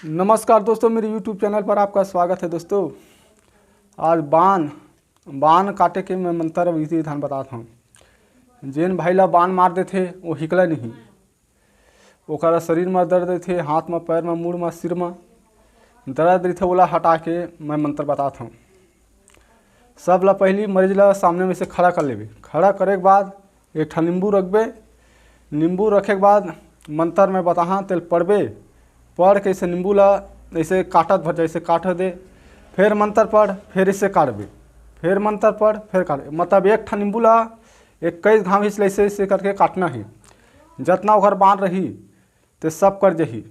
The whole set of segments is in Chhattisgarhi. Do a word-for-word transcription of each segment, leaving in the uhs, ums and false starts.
नमस्कार दोस्तों, मेरे YouTube चैनल पर आपका स्वागत है। दोस्तों, आज बान बान काटे के मैं मंत्र विधि विधान बतात हूँ। जेन भाई ला बान मार देथे, वो हिकला नहीं, ओकर शरीर में दर्द रहिथे, हाथ में, पैर में, मुड़ में, सिर में दर्द रहिथे, ओला हटा के मैं मंत्र बतात हूँ। सब ला पहली मरीज ला सामने में से खड़ा कर लेबे। खड़ा करे के बाद एक ठा नींबू रखबे। नींबू रखे के बाद मंत्र में बताहा, तेल पढ़बे। पढ़ के इसे नींबू ला ऐसे काटत भर जा, ऐसे काट दे। फिर मंत्र पढ़, फिर इसे काटबे। फिर मंत्र पढ़, फिर काट, मतलब एक ठा नींबू ला इक्कीस घाव हिस ऐसे ऐसे करके काटना है। जतना ओकर बान रही, ते सब कर जही।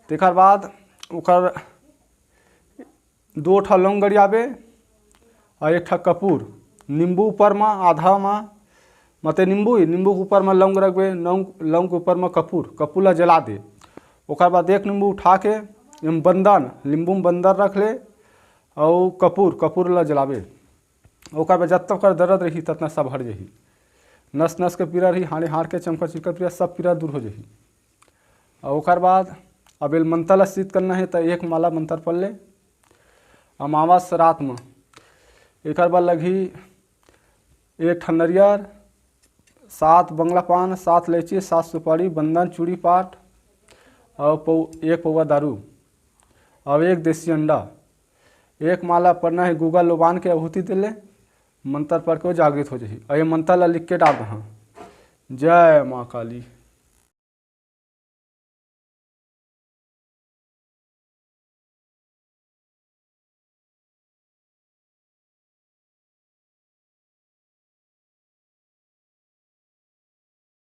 तेकर बाद ओकर दो ठा लौंग गड़ियाबे और एक ठा कपूर। नींबू ऊपर में आधा में, मतलब नींबू ही, नींबू के ऊपर में लौंग रखबे, लौंग, लौंग के ऊपर में कपूर, कपूर ला जला दे। ओकर बाद एक नींबू उठा के एम बंदन, नींबू में बंदन रख ले, और कपूर, कपूर ला जलाबे। ओकर बाद जतना ओकर दर्द रही, ततना सब हट जही। नस नस के पीरा रही, हाड़े हाड़ के चमका चिक्का पीरा, सब पीरा दूर हो जही। और ओकर बाद अब एल मंत्र ला सिद्ध करना है, तो एक माला मंत्र पढ़ ले। अमावस रात में एकर बाद लगही एक ठन नरियर, सात बंगला पान, सात इलायची, सात सुपारी, बंदन, चूड़ी पाट और पौ, एक पौवा दारू और एक देसी अंडा। एक माला पढ़ना है, गुगा लोबान के आहुति दे ले, मंत्र पढ़ के वो जागृत हो जाही। और ये मंत्र ला लिख के डाल दहा, जय माँ काली,